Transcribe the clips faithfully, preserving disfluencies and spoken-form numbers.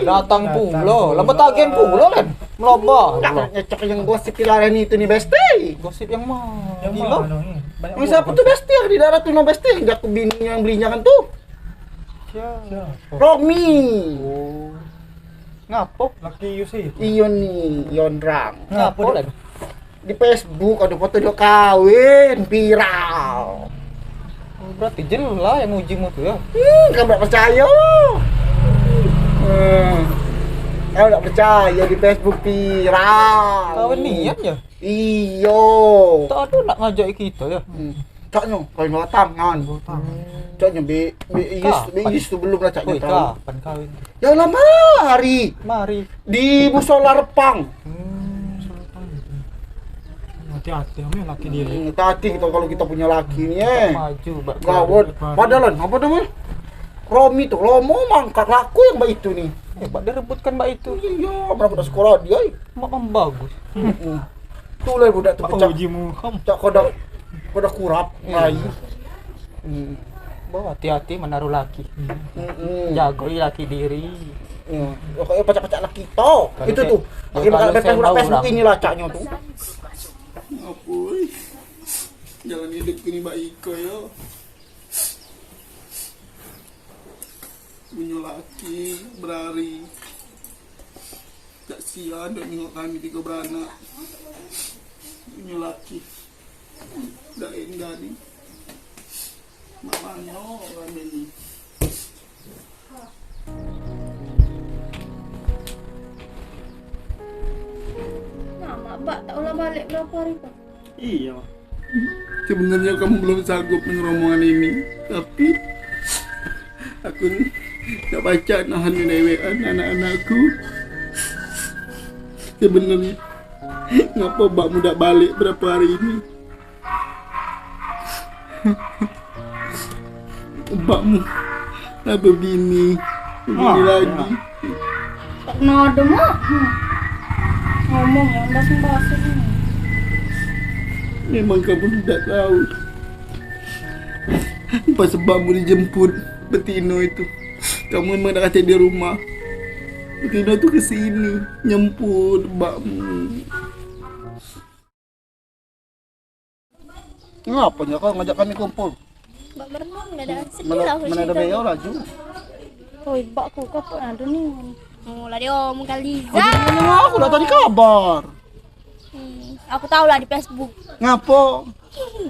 Datang pulo, lah betagihan pulo, Len. Melomba. Dak, ngecek yang gosip di daerah ni tu ni, Besti. Gosip yang mana? Yang mana ni? Banyak. Yang siapa tu, Besti? Yang di daerah tu no, Besti. Yang jaku bini yang belinya kan tu. Siapa? Romi. Oh. Ngapo? Laki Yusi. Iyo ni, Yondrang. Ngapo, Len? Di Facebook ada foto dia kawin, viral. Oh, berarti jelas yang nguji mu tu ya? Hmm, kamu tak percaya. Hmm. Kamu tak percaya, di Facebook viral. Kawin nian ya? Iyo. Tak ada nak ngajak kita ya? Hmm. Caknyo, kawin bawa tangan. Bawa tangan. Caknyo, be, be, Is, be, Is tu belum lah caknyo tahu. Kapan kawin? Ya lah, mari. Mari. Di musola Repang. Hmm, musola Repang. Hati-hati, ame laki diri. Hmm, hati-hati kita kalau kita punya laki ni, eh. Maju, bak. Gawat. Padahal, apa namanya? Romi tu, Romo mangkat laku yang baik itu ni. Eh, bak direbutkan baik itu. Iya, berapa dah skor dia, eh? Mak membagus. Hmm. Tu lah budak tu pecak. Uji muham. Cak kodak, kodak kurap, rai. Hmm. Bah, hati-hati menaruh laki. Hmm. Jagoi laki diri. Hmm. Pokoknya pecak-pecak laki to. Itu tu. Pakai makan pepes budak Facebook ini lah caknyo tu. Apo, oi? Jalan hidup kini baik iko yo. Punyo laki berari. Dak sia dak nengok kami tigo beranak. Punyo laki. Dak endah ni. Mak mano kami ni. Nah, mak bak tak ulah balik berapa hari tu? Iyo. Sebenarnyo kamu belum sanggup dengan rombongan ini, tapi aku ni dak pacak nahan dewean anak-anakku. Sebenarnyo ngapo bakmu dak balik berapo hari ini? Bakmu lah bebini, bebini lagi. Tak pernah ada, Mak. Hmm. Ngomong yang basah-basah ni. Memang kamu tidak tahu. Pas bakmu dijemput betino itu, kamu memang dak katek di rumah. Betino itu ke sini nyemput bakmu. Ngapo nyo kau ngajak kami kumpul? Bak berenang dah, dah sedih lah aku. Mana ada beo laju. Oi, bak ku kapok ado ni. Oh, lah dia omong kali. Aku dah tadi kabar. Hmm, aku tahu lah di Facebook. Ngapo?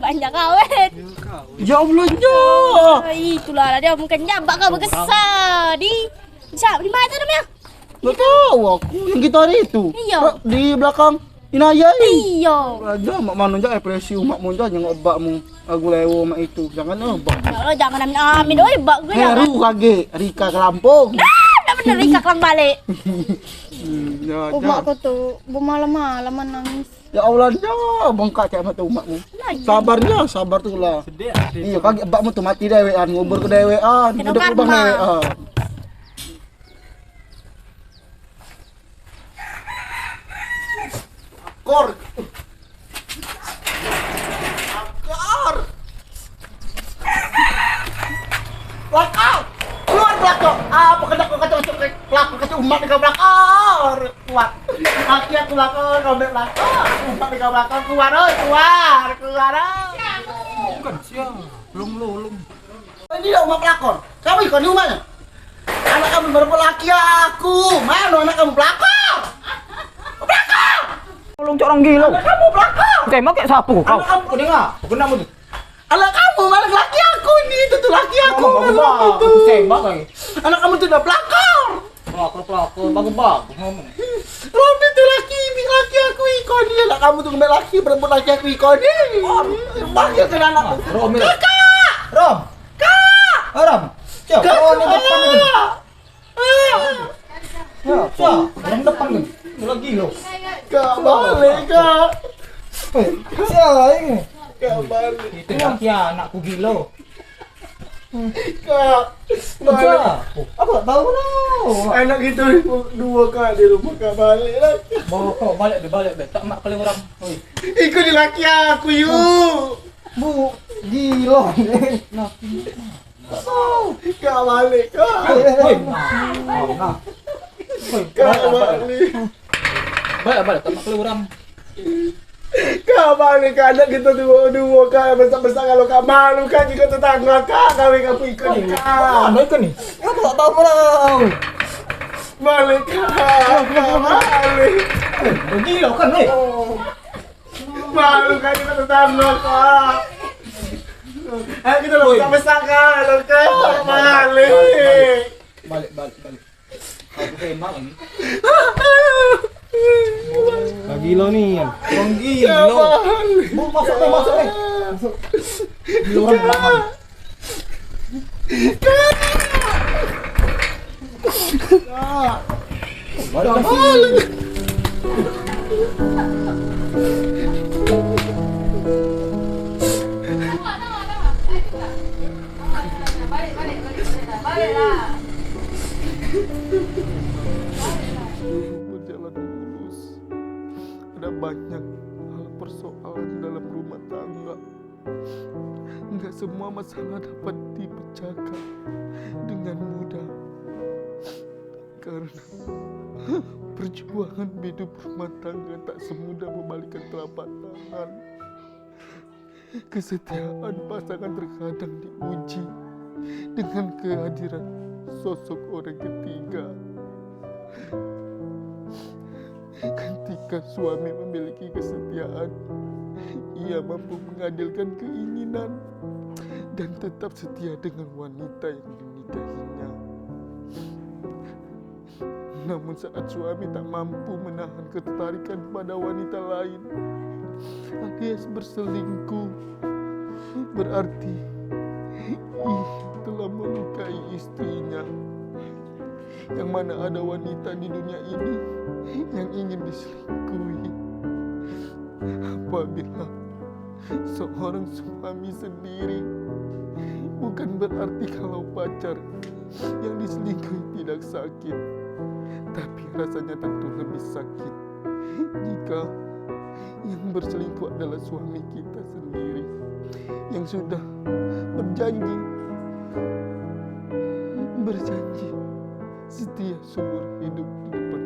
Banyak kawin. Ya Allah, ya. Oi, itulah lah dia omong kan jabak kau begesa di. Siap di mana namanya? Dak tahu aku, yang kita hari itu. Iyo. Di belakang Inayah. Iyo. Raja mak mano jak ekspresi umak mun jak nyengok bak mu. Lagu lewo mak itu. Jangan eh bak. Ya Allah, jangan amin-amin. Oi, bak gue jangan. Heru kage, Rika ke Lampung. Ah, dak bener Rika kelam balik. Hmm, ya, umak kau tu bemalam-malam nangis. Ya Allah, ya bengkak cak mata umakmu. Sabar ya, sabar tu lah. Sedih, sedih. Iyo, kage bak mu tu mati dewean, ngubur ke dewean. Kena udah karma. Dewean. Kor. Kor. Belakang. Keluar belakang. Apa kena kau kacau kacau pelakor kacau umat dengan belakang. Kuat. Kaki aku belakang, robek belakang. Umat dengan belakang keluar, oi, keluar, keluar, oi. Bukan siang, belum lolong. Ini dah umat pelakor. Kamu ikut ni umatnya. Anak kamu merebut laki aku. Mana anak kamu pelakor? Pelakor. Tolong cok orang gila. Anak kamu pelakor. Oke, make sapu kau. Anak kamu dengar. Aku nak mutu. Anak kamu mana laki aku ini, itu tuh laki aku. Ngomong mana bagus, itu? Aku sembak lagi. Anak kamu tuh udah pelakor. Pelakor, pelakor, bagus, bagus ngomong. Robi tuh laki, laki aku iko dia, anak kamu tuh ngembe laki, berebut laki aku iko dia. Panggil ke anak. Romi. Kakak. Rom. Kak. Oh, Rom. Cok, Kak. Oh, ni depan ni. Ah. Ya, cok, orang depan ni. Lagi lo. Kak, balik, Kak. Eh, siapa ini? Kak, balik. Itu laki anakku gilo. Kak, balik. Apa? Apa tak tahu lah. Anak kita ni dua, Kak, di rumah, Kak, balik lah. Bawa kau balik deh, balik deh. Tak mak paling orang. Oi. Ikut di laki aku, yuk. Bu, gilo. Nah. Kak, balik, Kak. Oi, oi. Nah, nah. Kak Balik. Balik, balik, tak maklum orang. Kak Balik, anak kita duo-duo, Kak, besak-besak kalau Kak malu, Kak, jika tetangga, Kak, kawin aku ikut ni, Kak. Mana ikut ni? Aku tak tahu, Bang. Balik, Kak, Kak Balik. Eh, gila kan, eh? Malu, Kak, jika tetangga, Kak. Ayo kita lo besak-besak, Kak, kalau Kak Balik. Balik, balik, balik. Aku tembak ni. Lah gilo ni. Wong gilo. Bu, masuk ni, masuk ni. Masuk. Gilo orang belakang. Balik. Berjalan mulus. Ada banyak hal persoalan dalam rumah tangga. Enggak semua masalah dapat dipecahkan dengan mudah. Karena perjuangan hidup rumah tangga tak semudah membalikkan telapak tangan. Kesetiaan pasangan terkadang diuji dengan kehadiran sosok orang ketiga. Ketika suami memiliki kesetiaan, ia mampu mengadilkan keinginan dan tetap setia dengan wanita yang dinikahinya. Namun saat suami tak mampu menahan ketertarikan pada wanita lain alias berselingkuh, berarti ia telah melukai istrinya. Yang mana ada wanita di dunia ini yang ingin diselingkuhi. Apabila seorang suami sendiri, bukan berarti kalau pacar yang diselingkuhi tidak sakit, tapi rasanya tentu lebih sakit jika yang berselingkuh adalah suami kita sendiri yang sudah berjanji, berjanji setia seumur hidup di depan